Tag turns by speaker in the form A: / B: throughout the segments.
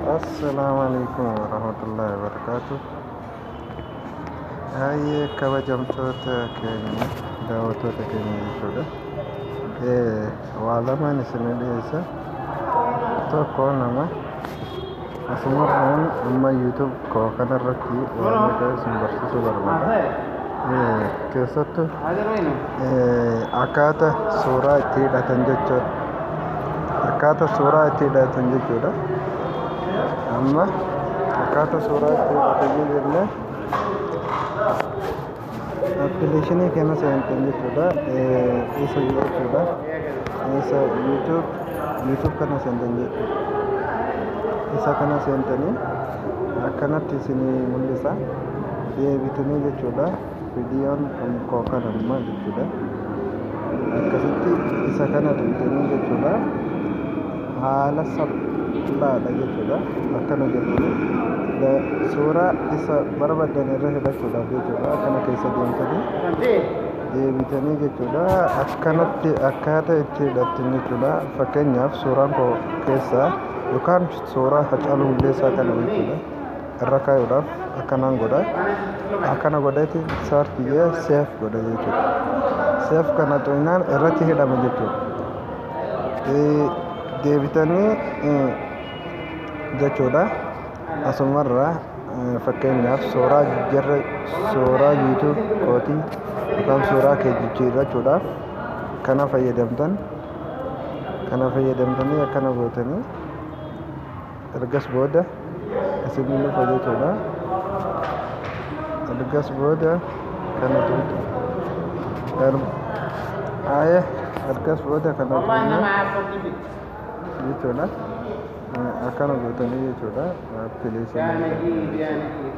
A: Assalaamu alaikum warahmatullahi wabarakatuh. Baay'ee kabajamtoota keenya, daawwattoota keenya jechuudha. Waa lamaan isin dhiyeessa. Tokko nama asumarraan amma YouTube koo kanarratti waa meeqa isin barsiisuu barbaada. Keessattuu akkaata suuraa itti hidhatan jechuudha. Akkaata suuraa itti hidhatan jechuudha. Amma akkaata suuraa itti hidhatan jennee appilikeeshinii kana seentan jechuudha. Isa jechuudha. Isa YouTube kana seentan jechuudha. Isa kana seentanii akkanatti isinii mul'isa. Deebitanii jechuudha. Viidiyoon koo kana ammaa jechuudha. Akkasitti isa kana tuqxanii jechuudha. Haala salphaadha jechuudha. Akkana jettanii suuraa isa barbaadan irra hidhachuudhaaf jechuudha. Akkana keessa deemtanii deebitanii jechuudha. Akkanatti akkaataa itti hidhattan jechuudha. Fakkeenyaaf suuraan koo keessaa yookaan suuraa Hacaaluu Hundeessaa kana jechuudha. Irra kaayuudhaaf akkanaan godha. Akkana godheeti search jee save godha jechuudha. Save kana tuqnaan irratti hidhama jechuudha. Deebitanii jechuudha. Asumarraa fakkeenyaaf suuraa jijjiirra, suuraa YouTube kootii yookaan suuraa kee jijjiirrachuudhaaf kana fayyadamtan, kana fayyadamtanii akkana gootanii ergas booda isin dhufa jechuudha. Ergas booda kana tuqxu. Aya, ergas booda kana tuqxu jechuudha. Akkana gootanii jechuudha. Appilikeeshinii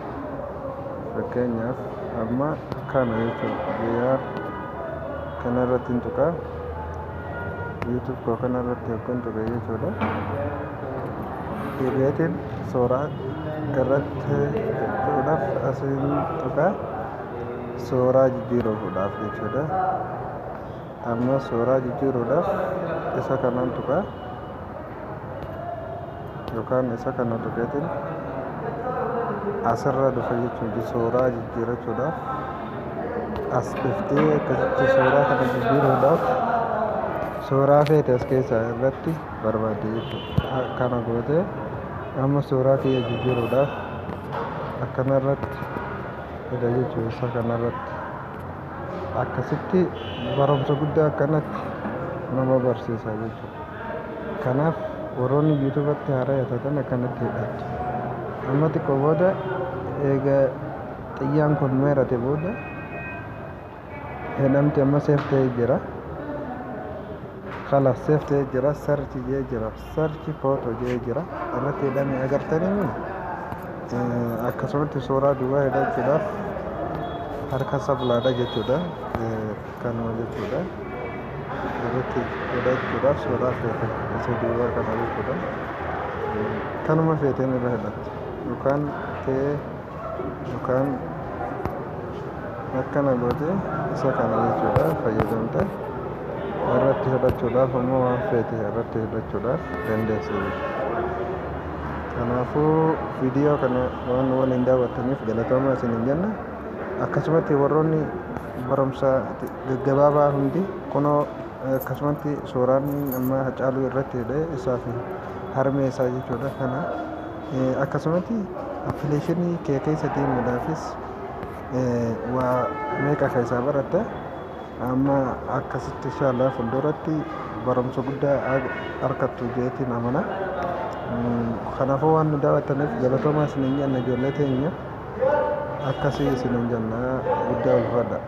A: fakkeenyaaf amma kana jechuudha. Guyyaa kana irratti hin tuqaa. YouTube koo kana irratti yookaan tuqe jechuudha. Deebi'eetiin suuraa irratti hidhuudhaaf asiin tuqaa. Suuraa jijjiiruudhaaf jechuudha. Amma suuraa jijjiiruudhaaf isa kanaan tuqaa. Yookaan isa kana tuqeetiin asirra dhufa jechuudha. Suuraa jijjiirachuudhaaf as dhuftee akkasitti suuraa kana jijjiiruudhaaf suuraa feete as keessaa irratti barbaadde jechuudha. Kana gootee amma suuraa kiyya jijjiiruudhaaf akkanarratti hidha jechuudha. Isa kanarratti akkasitti barumsa guddaa akkanatti nama barsiisa jechuudha. Kanaaf warroonni YouTubeatti haaraa taatan akkanatti hidhattu. Amma xiqqoo booda eega xiyyaan kun meerate booda hidhamti. Amma save ta'ee jira. Khalas, save ta'ee jira. Search jee jira. Search photo jee jira. Irratti hidhame agartanii. Akkasumatti suuraa duwwaa hidhachuudhaaf harka sablaadha jechuudha. Kanuma jechuudha. Irratti hidhachuudhaaf suuraa feete isa duwwaa kana jechuudha. Kanuma feeteen irra hidhatte yookaan ta'ee yookaan akkana gootee isa kana jechuudha fayyadamte irratti hidhachuudhaaf ammoo waan feete irratti hidhachuudhaaf dandeesse jechuudha. Kanaafuu viidiyoo kana waan waliin daawwattaniif galatoomaa isiniin jenna. Akkasumatti warroonni barumsa gaggabaabaa hundi kunoo akkasumatti suuraan amma Hacaaluu irratti hidhee isaa fi harmee isaa jechuudha kana. Akkasumatti appilikeeshinii kee keessa deemuudhaafis waa meeqa keessaa baratta. Amma akkasitti inshallah fuulduratti barumsa guddaa argattu jeetiin amana. Kanaafuu waan nu daawwattaniif galatoomaa isiniin jenna ijoollee teenya. Akkasii isiniin jenna, guddaa ulfaadha.